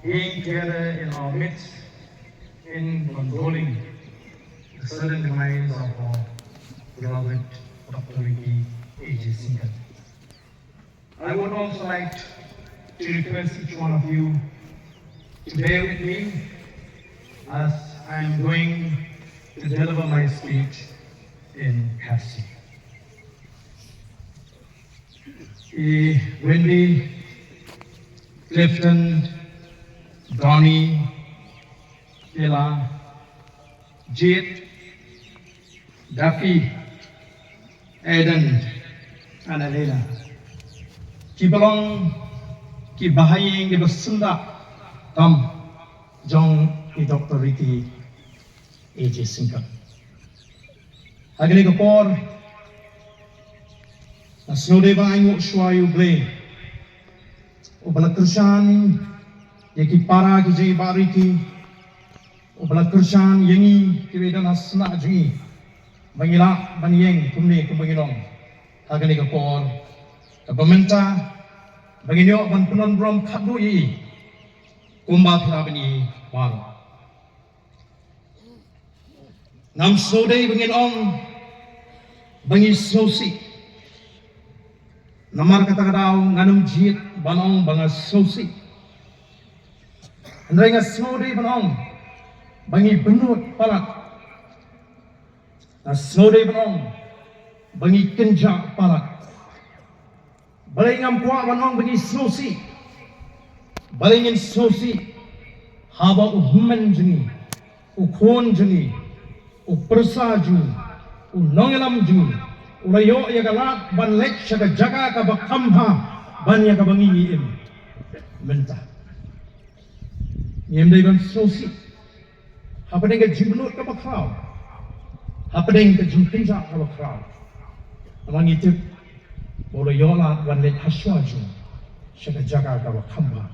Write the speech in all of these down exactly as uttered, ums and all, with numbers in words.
Being together in our midst in condoling the sudden demise of our beloved Doctor Ricky A J Syngkon. I would also like to request each one of you to bear with me as I am going to deliver my speech in Khasi. I Wendy, Clifton, Donny, Ella, Jade, Duffy, Aiden, and Alena. Ki ba long ki bahaïing ki ba syndah tam jong i Doctor Ricky A J Syngkon. Ha kane ka por, nga sngewdei ba nga ainguh shuwa ïa U Blei uba la kyrshan ïa ki para ki jong i Bah Ricky, uba la kyrshan ïa ngi kiba don ha shnat jong i ba ngi lah ban ïeng kumne kumba ngi long ha kane ka por kaba mynta, ba ngin ïoh ban pynlong burom khatduh ïa i kumba phi lah ban ïohi baroh. Ngam sngewdei ba ngin ong ba ngi sngewsih. Namar kata ka daw ngan ym jied ban ong ba nga sngewsih. Hynrei nga sngewdei ban ong ba ngi bynnud palat. Nga sngewdei ban ong ba ngi kynjah palat. Balei ngam kwah ban ong ba ngi sngewsih? Balei ngin sngewsih haba u hynmen jong ngi, u khun jong ngi, u pyrsa jong ngi, u nongïalam jong ngi u la ïoh ïa ka lad ban leit sha ka jaka kaba kham bha ban ïa kaba ngi ngi im mynta? Ngim dei ban sngewsih hapdeng ka jingbynnud kaba khraw, hapdeng ka jingkynjah kaba khraw. Namar ngi tip ba u la ïoh lad ban leit ha shuwa jong sha ka jaka kaba kham bha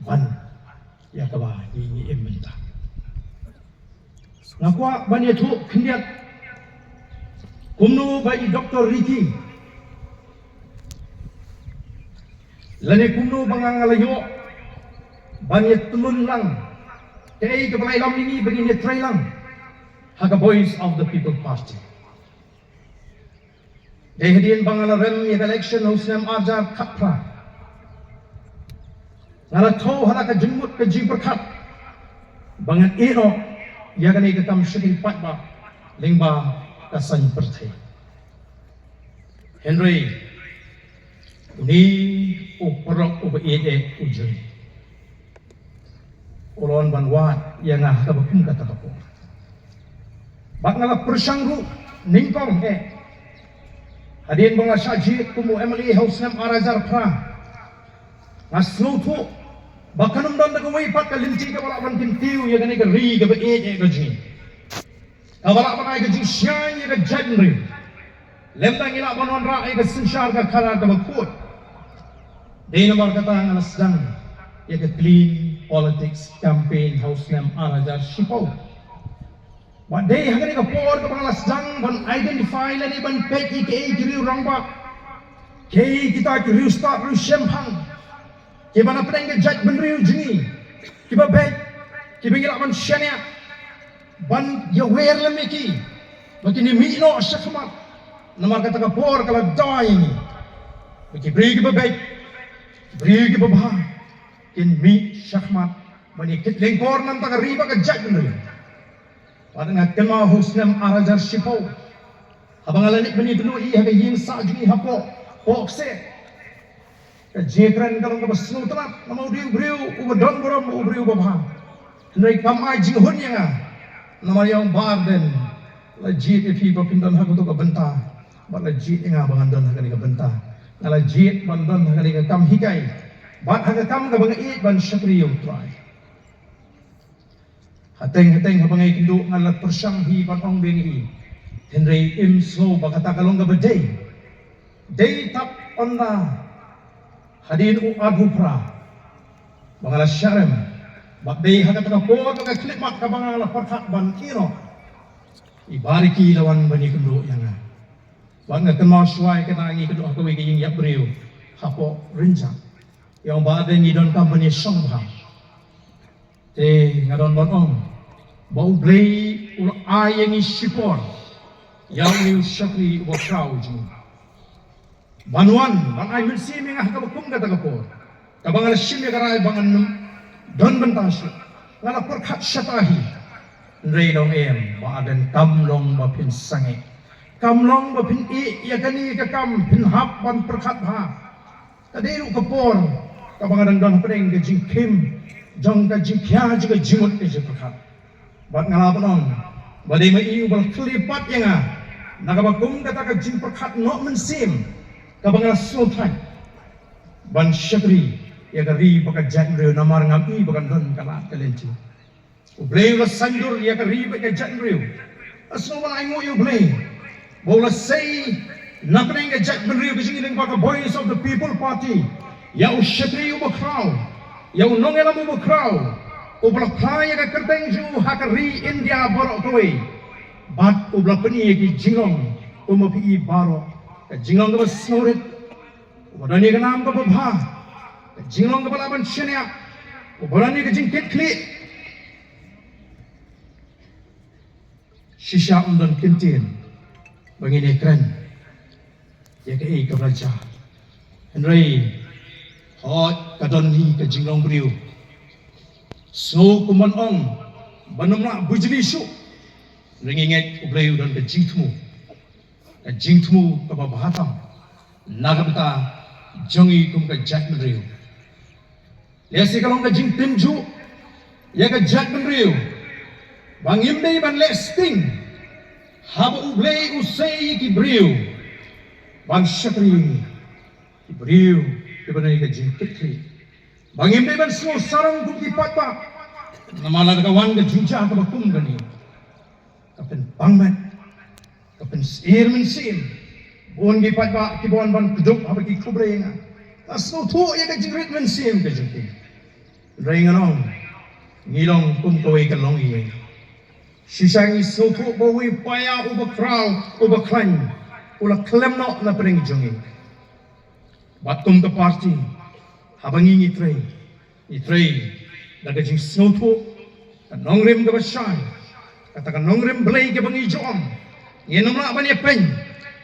ban ïa kaba ngi ngi im mynta. Nga kwah ban ïathuh khyndiat kumno ba i Doctor Ricky lane kumno ba nga nga la ïoh ban ïatylun lang kaei kaba la ïalam ïa ngi ba ngin ïatrei lang ha ka Voice of the People Party. Dei hadien ba nga la rem ïa ka election ha u snem arhajar khatphra, nga la thew ha la ka jingmut ka jingpyrkhat ba ngan ïehnoh ïa kane ka kam shakri paidbah lyngba ka saiñ pyrthei. Hynrei une u paralok uba ïeit eh u jong ngi u la wan ban wad ïa nga ha kaba kum kata ka por. Bad nga la pyrshang ruh nyngkong eh hadien ba nga shah jied kum u M L A ha u snem arhajar phra. Nga sngewthuh ba kan ym don da kawei pat ka lynti kaba lah ban kyntiew ïa kane ka ri kaba ïeit eh ka jong ngi, kaba lah ban ai ka jingshngaiñ ïa ka jaitbynriew. Lymda ngi lah ban wanrah ïa ka synshar ka khadar kaba khuid. Dei namar kata nga la sdang ïa ka Clean Politics Campaign ha u snem arhajar shiphew. Bad dei ha kane ka por kaba nga la sdang ban identify lane ban peit ïa kiei ki riew rangbah, kiei kita ki riewstad riewshemphang kiba na pdeng ka jaitbynriew jong ngi, kiba beit, kiba ngi lah ban shaniah ban ïawer lem ïa ki ba kin ïa mih noh shakhmat. Namar kata ka por ka la daw ïa ngi ba ki briew kiba beit, ki briew kiba bha kin mih shakhmat ban ïa kit lyngkor na ka bynta ka ri bad ka jaitbynriew. Bad nga kynmaw ha u snem arhajar shiphew, haba nga la leit ban ïakynduh ïa i ha ka ïing sah jong ngi hapoh Pohkseh, ka jingkren ka long kaba sngewtynnat namar u dei u briew uba don burom, u briew uba bha. Hynrei kam ai jinghun ïa nga namar ïa u Bah Ardent la jied ïa phi ba phin don ha kato ka bynta bad la jied ïa nga ba ngan don ha kane ka bynta. Nga la jied ban don ha kane ka kam hikai bad ha ka kam kaba nga ïeit ban shakri ïa U Trai. Hateng hateng haba nga ïakynduh nga la pyrshang hi ban ong biang ïa i, hynrei im sngew ba kata ka long kaba dei. Dei tap ynda hadien u arphew phra ba nga la shah rem bad dei ha kata ka por ba nga khyllipmat kaba nga la pyrkhat ban ïehnoh i Bah Ricky la wan ban ïakynduh ïa nga. Bad nga kynmaw shuwa ïa kane, ngi ïakynduh ha kawei ka ïing ïap briew hapoh Rynjah. Ïa u Bah Ardent ngi donkam ban ïashong bha. Te nga don ban ong ba U Blei u la ai ïa ngi shipor ïa une u shakri uba khraw jong ngi ban wan ban ai mynsiem ïa nga ha kaba kum kata ka por, kaba nga la shim ïa ka rai ba ngan nym don bynta shuh, nga la pyrkhat shata hi. Hynrei dang ong em, Bah Ardent, kam long ba phin sangeh, kam long ba phin ïeh ïa kane ka kam, phin hap ban pyrkhat bha. Ka dei ruh ka por kaba nga dang don hapdeng ka jingkhim jong ka jingkhia jong ka jingmut ka jingpyrkhat. Bad nga la pynong ba dei ma i uba la khlem pat ïa nga na kaba kum kata ka jingpyrkhat noh mynsiem kaba nga la sngewthuh ban shakri ïa ka ri bad ka jaitbynriew, namar ngam i ba kan don ka lad ka lynti. U Blei u la saiñdur ïa ka ri bad ka jaitbynriew. Nga sngew ban ainguh ïa U Blei ba u la sei na pdeng ka jaitbynriew ka jingïalang bad ka Voice of the People Party ïa u shakri uba khraw, ïa u nongïalam uba khraw, uba la phla ïa ka kyrteng jong u ha ka ri India baroh kawei. Bad uba la pyni ïa ki jinglong kumba phi i baroh, ka jinglong kaba sngewrit, uba don ïa ka nam kaba bha, ka jinglong kaba lah ban shaniah, uba don ïa ka jingkitkhlieh. Shisha ym don kyntien ba ngin ïakren ïa kaei kaba la jia. Hynrei hooid, ka don hi ka jinglong briew. Sngew kum ban ong ba nym lah bujli shuh. Hynrei ngi ngeit U Blei u don ka jingthmu, ka jingthmu kaba bha tam na ka bynta jong ngi kum ka jaitbynriew. Lehse ka long ka jingtynjuh ïa ka jaitbynriew ba ngim dei ban leh sting haba U Blei u sei ïa ki briew ban shakri ïa ngi, ki briew kiba don ïa ka jingkitkhlieh, ba ngim dei ban sngew sarong kum ki paidbah namar lada ka wan ka jingjia kaba kum kane, ka pynpang met, ka pynsyier mynsiem. Bun ki paidbah kiba wan ban kdup haba ki khublei ïa nga, nga sngewthuh ïa ka jingrit mynsiem ka jong ki. Hynrei ngan ong, ngi long kum kawei ka longïing. Shisha ngi sngewthuh ba uwei u paia uba khraw, uba khlaiñ, u la khlem noh na pdeng jong ngi. Bad kum ka party, haba ngi ngi trei, ngi trei da ka jingsngewthuh, ka nongrim kaba shai, kata ka nongrim Blei kaba ngi ju ong. Ngin ym lah ban ïapeiñ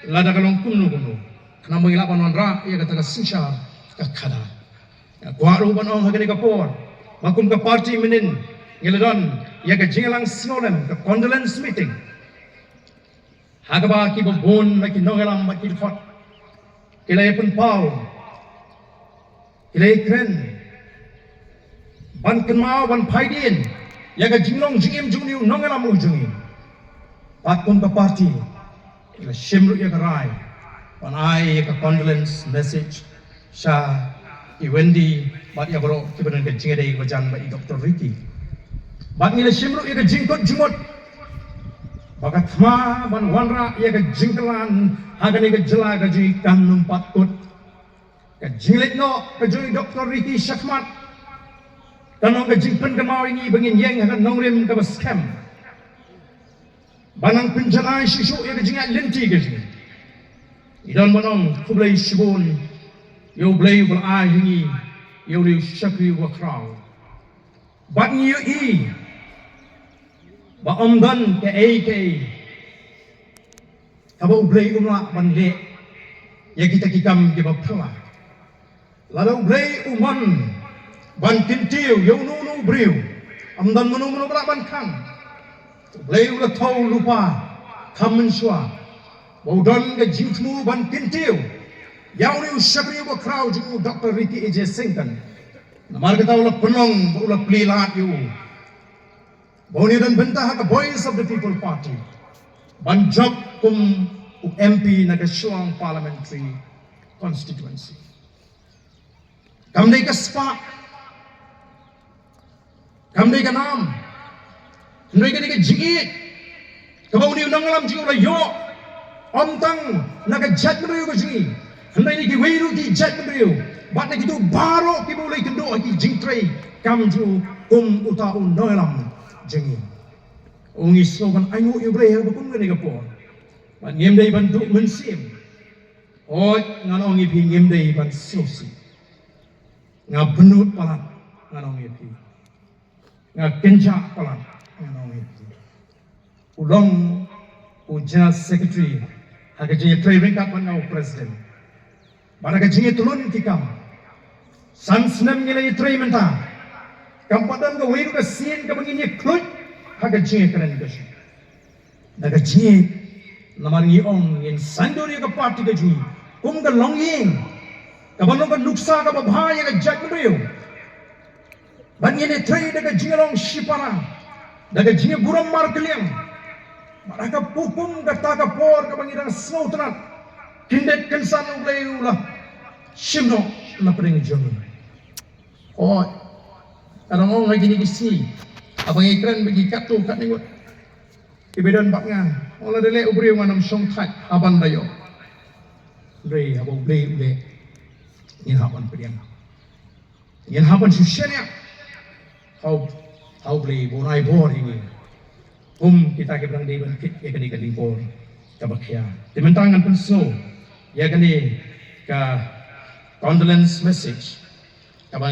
lada ka long kumno kumno, khnang ba ngi lah ban wanrah ïa kata ka synshar ka khadar. Nga kwah ruh ban ong ha kane ka por ba kum ka party mynnin ngi la don ïa ka jingïalang sngewlem, ka condolence meeting, ha kaba kiba bun na ki nongïalam bad ki dkhot ki la ïa pynpaw, ki la ïa kren ban kynmaw, ban phaidien ïa ka jinglong jingim jong une u nongïalam u jong ngi. Bad kum ka party ngi la shim ruh ïa ka rai ban ai ïa ka condolence message sha i Wendy bad ïa baroh kiba don ka jingïadei kaba jan bad i Doctor Ricky. Bad ngi la shim ruh ïa ka jingkut jingmut ba ka thma ban wanrah ïa ka jingkylla ha kane ka jylla ka jong ngi kan ym pat kut. Ka jingleit noh ka jong i Doctor Ricky shakhmat kan long ka jingpynkynmaw ïa ngi ba ngin ïeng ha ka nongrim kaba skhem, ba nang pynjanai shuh shuh ïa ka jingïaid lynti ka jong ngi. Ngi don ban ong khublei shibun ïa U Blei uba la ai ha ngi ïa une u shakri uba khraw. Bad ngi ïohi ba ym don kaei kaei kaba U Blei um lah ban leh ïa kita ki kam kiba phylla. Lada U Blei u mon ban kyntiew ïa uno uno u briew, ym don mano mano ba lah ban khang. U Blei u la thew lypa kham mynshuwa ba u don ka jingthmu ban kyntiew ïa une u shakri uba khraw jong u Doctor Ricky A J Syngkon. Namar kata u la pynlong ba u la plie lad ïa u ba un ïadon bynta ha ka Voice of the People Party ban jop kum u M P na ka Shillong Parliamentary Constituency. Kam dei ka spah, kam dei ka nam, hynrei ka dei ka jingïeit kaba une u nongïalam jong ngi u la ïoh, ym tang na ka jaitbynriew ka jong ngi, hynrei na kiwei ruh ki jaitbynriew bad na kito baroh kiba u la ïakynduh ha ki jingtrei kam jong u kum uta u nongïalam jong ngi. Ngi sngew ban ainguh ïa U Blei ha kaba kum kane ka por. Bad ngim dei ban duh mynsiem. Hooid, ngan ong ïa phi, ngim dei ban sngewsih. Nga bynnud palat, ngan ong ïa phi. Nga kynjah palat, nga ong ïa phi. U long u General Secretary ha ka jingïatrei ryngkat bad nga u President. Bad ha ka jingïatylli ki kam, san snem ngi la ïatrei mynta. Kam pat don kawei ruh ka sien kaba ngin ïa khluit ha ka jingïakren ka jong ngi. Da ka jingïeit, namar ngi ong ngin saiñdur ïa ka party ka jong ngi kum ka longïing, kaba long ka nuksa kaba bha ïa ka jaitbynriew. Bad ngin ïatrei da ka jingïalong shipara, da ka jingïaburom markylliang. Bad ha ka pukum kata ka por kaba ngi dang sngewtynnat, khyndiat kynsan U Blei u la shim noh na pdeng jong ngi. Oi, ka dang ong ha kine ki sngi, haba ngi kren bad ki katto katne ngut kiba don bad nga, ong lada leh u briew ngan ym shong thait haban da ïoh. Hynrei haba U Blei u leh, ngin hap ban pdiang, ngin hap ban shu shaniah ha U, ha U Blei ba un ai bor ïa ngi kum kita kiba dang dei ban kit ïa kane ka lynti bor kaba khia. Te mynta ngan pynsngew ïa kane ka condolence message kaba ngi